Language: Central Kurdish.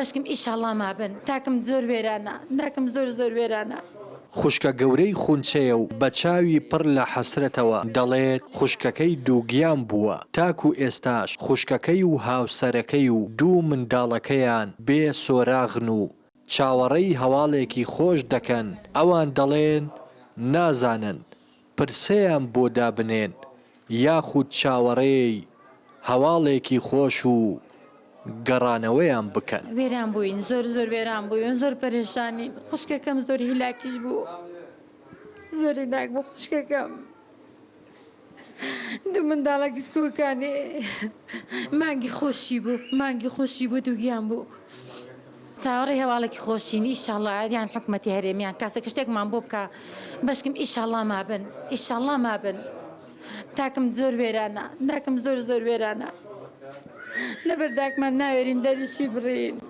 بەشکم ئیشەڵا مابن تاکم زۆر وێرانە داکم زۆر زۆر وێرانە. خوشکە گەورەی خونچەیە و بە چاوی پڕ لە حەسرەتەوە دەڵێت خوشکەکەی دووگیان بووە، تاکو ئێستاش خوشکەکەی و هاوسەرەکەی و دوو منداڵەکەیان بێ سۆراغن و چاوەڕێی هەواڵێکی خۆش دەکەن، ئەوان دەڵێن نازانن پرسەیان بۆ دابنێن یاخود چاوەڕێی هەواڵێکی خۆش و گەڕانەوەیان بکەن. وێران بووین زۆر زۆر وێران بووین زۆر پەرێشانین خوشکەکەم زۆر هیلاکیش بوو زۆر هیلاک بوو خوشکەکەم دوو منداڵە گسکۆکانی مانگی خۆشی بوو مانگی خۆشی بوو دووگیان بوو. چاوەڕێی هەواڵێکی خۆشین ئیشەڵا یان حکومەتی هەرێم یان کاسێک شتێکمان بۆ بکا بەشکم ئیشەڵا مابن ئیشەڵا مابن تاکم زۆر وێرانە داکم زۆر زۆر وێرانە لەبەر داکمان ناوێرین دەریشی بڕین.